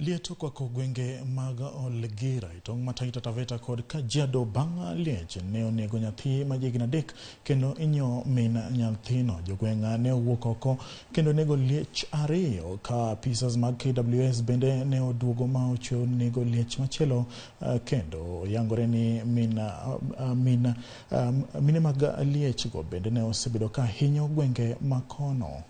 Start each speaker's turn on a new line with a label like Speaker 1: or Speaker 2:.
Speaker 1: Liet okwako gwenge mag Olgira e tong' ma Taita Taveta kod Kajiado bang' liech ne onego nyathi ma jahigni 3 kendo hinyo min nyathino. Jogweng' ne owuok oko kendo nego liech 2 ka apisas mag KWS bende ne oduogo ma ochweyo nego liech machielo kendo yangore ni mine mag liechgo bende ne osebedo ka hinyo gwenge makono.